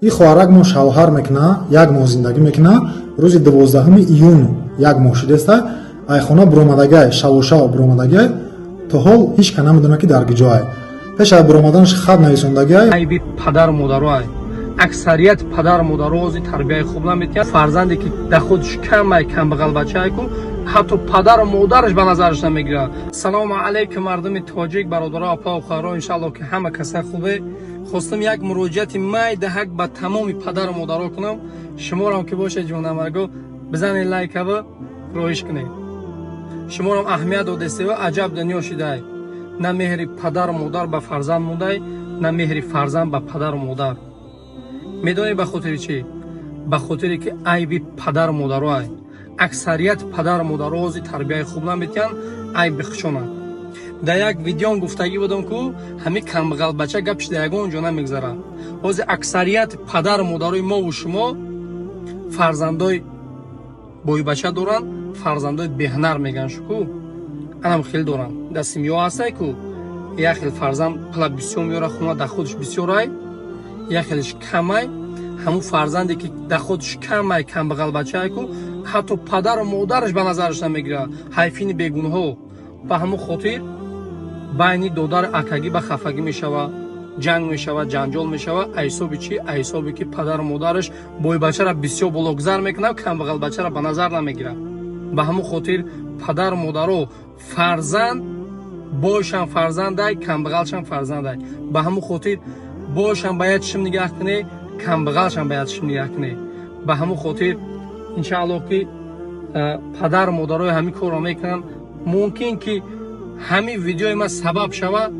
Ин хоҳарак мо шавҳар мекуна, як моҳ зиндагӣ мекуна. Рӯзи 12 июн як моҳ шудеста, айхона буромадагай, шавошав буромадагай. То ҳол ҳеҷ ка намедона, ки дар куҷоай. Пеш аз буромаданаш хат нависондагай. Айби падару модароай. Аксарияти падару модаро ҳозир тарбияи хуб наметиҳанд. Фарзанде ки дар худш камай, камбағал бачае ку, ҳатто падару модараш ба назараш намегирад. Салому алайкум, мардуми тоҷик, бародаро, апа, хоҳаро, иншалло, ки ҳама каса хубе. Хостам як муроҷиати майдаҳак ба тамоми падару модаро кунам. Шуморам ки бошед, ҷонамарго, бизанед лайкава, роҳиш кунед. Шуморам аҳамият додестева. Аҷаб дунё шидай: на меҳри падару модар ба фарзанд мондай, на меҳри фарзанд ба падару модар. Медонед, ба хотири чӣ? Ба хотире ки айби падару модароай. Аксарияти падару модаро ҳозир тарбияи хуб наметиҳанд, айби хушонанд. Дар як видеом гуфтагӣ будам, ку ҳамин камбағалбача гапш дар ягон ҷо намегзарад. Ҳозир аксарияти падару модарои мову шумо фарзандои бойбача доранд, фарзандои беҳунар мегӯянд шуку, анам хел доранд. Дар семьё ҳастай ку, як хел фарзанд пула бисёр меёра хона, дар худаш бисёрай, як хелеш камай. Ҳамун фарзанде ки дар худаш камай, камбағалбачае ку, ҳатто падару модараш ба назараш намегирад, ҳайфини бегуноҳо. Ба ҳамун хотир байни додару акагӣ ба хафагӣ мешавад, ҷанг мешавад, ҷанҷол мешавад. Айсоби чӣ? Айсобе ки падару модараш бойбачаро бисёр бологузар мекунад, камбағалбачаро ба назар намегирад. Ба ҳамун хотир, падару модаро, фарзанд бойшам фарзандай, камбағалшам фарзандай. Ба ҳамун хотир бойшам ба як чишм нигаҳ кунӣ, камбағалшам ба як чишм нигаҳ кунӣ. Ба ҳамун хотир, иншааллоҳ, ки падару модарои ҳамин корро мекунанд, мумкин ки ҳамин видеои ман сабаб шавад,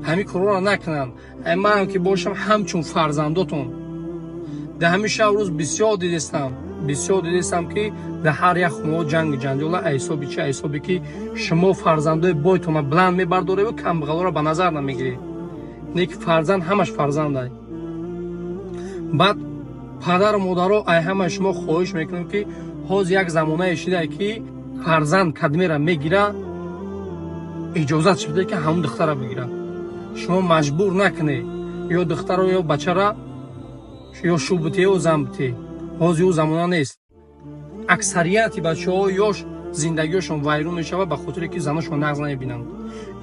ҳамин корҳоро накунанд. Манам ки бошам, ҳамчун фарзандотон, дар ҳамин шаб рӯз бисёр дидистам, бисёр дидистам, ки дар ҳар як хонаҳо ҷанги ҷанҷола. Айсоби чи? Айсобе ки шумо фарзандои бойтона баланд мебардореву камбағалоро ба назар намегиред. Не ки фарзанд ҳамаш фарзандай. Баъд, падару модаро, ай ҳамаи шумо хоҳиш мекунем, ки ҳозир як замонае шидае, ки фарзанд кадмера мегира, иҷозат шуда, ки ҳамун духтара бигира. Шумо маҷбур накунед ё духтаро, ё бачара, ё шу бите, ё зан бите. Ҳозир ӯ замона нест. Аксарияти бачаҳо ёш зиндагиёшон вайрон мешавад, ба хотире ки заношон нағз намебинанд,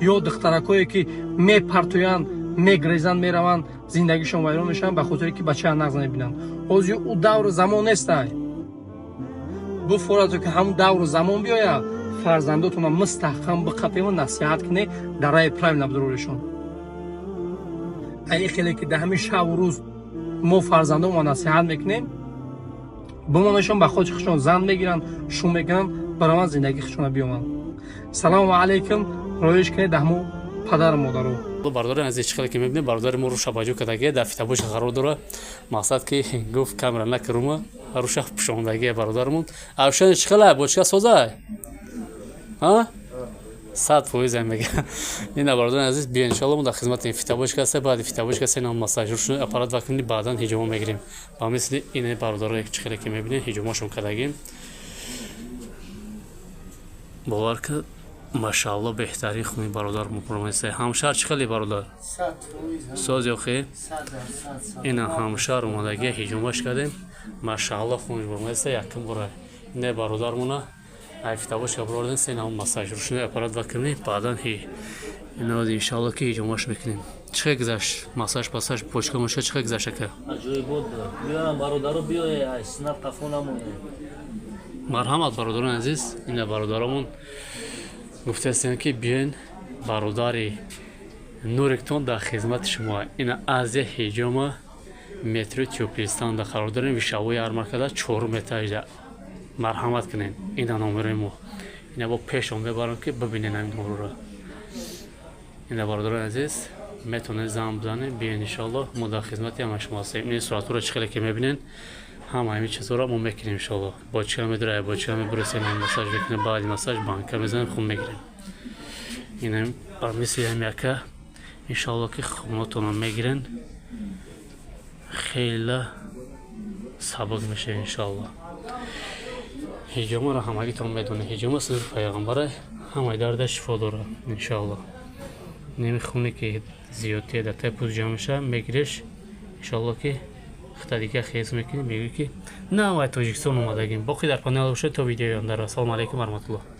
ё духтаракое ки мепартоянд, мегрезанд, мераванд, зиндагишон вайрон мешаванд, ба хотире ки бачаа нағз намебинанд. Ҳозир ӯ давру замон нестай. Буфорато, ки ҳамун давру замон биёяд, фарзандотона мустаҳкам биқапему насиҳат кунед, дар раи правильно бидоришон. Ай хеле ки дар ҳамин шабу рӯз мо фарзандонро насиҳат мекунем, бимонашон, ба ходи худшон зан мегиранд, шу мекунанд, баромад, зиндагии худшона биёманд. Салому алайкум. Роиш кунед дар ҳамун падару модаро. Бародари азиз, чӣ хеле ки мебинед, бародари мо руша баҷо кардагия, дар фитабоша қарор дора. Мақсад ки гуфт, камера накарума, руша пӯшондагия бародармон. Авшани чӣ хела бочка соза, 100% мега. Ина, бародари азиз, биё, иншалло, мо дар хизмати фитобочка ҳаста. Баъди фитобочка ҳаста, ина массаж, аппарат вакни, баъдан ҳиҷомо мегирем. Ба мисли ина бародарое, чӣ хеле ки мебинед, ҳиҷомошон кардагим. Бовар ки, машаалло, беҳтарин хуни бародар мупромеса. Ҳамшар чӣ хеле, бародар, соз ё хел? Ина ҳамшар омадагия, ҳиҷомаш кардем, машаалло, хуниш бромеса якум бора. Ина бародармона ай фитобочка бирордем, се нам массаж, рушни аппарат вакунем, баъдан ина иншаалло, ки ҳиҷомаш мекунем. Чӣ хел гузашт массаж, пассаж, почка мошка, чӣ хел гузашт, ака? Аҷоибот. Биёям, бародаро, биёе, ай снаб қафо намоне. Марҳамат, бародарони азиз. Ина бародаромон гуфтаистем, ки биёен, бародари Нуриктон дар хизмати шумо. Ина Азия ҳиҷома, метрои Тёплый Стан да қарор дорем, вишавои ярмаркада, чорум этажда. Марҳамат кунем. Ина номерои мо. Ина бо пешон мебарам, ки бибинен ҳамин номерро. Ина, бародарони азиз, метавонед занг бизанед, биёен, иншоалло, мо дар хизмати ҳама шумо ҳастем. Ин суратҳоро, чӣ хеле ки мебинен, ҳама ҳамин чизҳоро мо мекунем, иншоалло. Бочка медора, бочка мебуресем, массаж мекунем, баъди массаж банка мезанем, хун мегирем. Ина ба мисли ҳам яка, иншоалло, ки хунотонро мегирен, хеле сабук мешавед, иншоалло. Ҳиҷомаро ҳамагитон медонед. Ҳиҷома суннати пайғамбара, ҳамаи дарда шифо дорад, иншоалло. Неми хуне ки зиёдтия дар таи пӯст ҷамъ мешавад, мегиреш, иншоалло, ки. Хита дига хез мекунӣ, мегӯӣ, ки на, вай Тоҷикистон омадагим. Боқӣ дар панел бошед то видеои ояндаро. Ассалому алайкум варахматуллоҳ.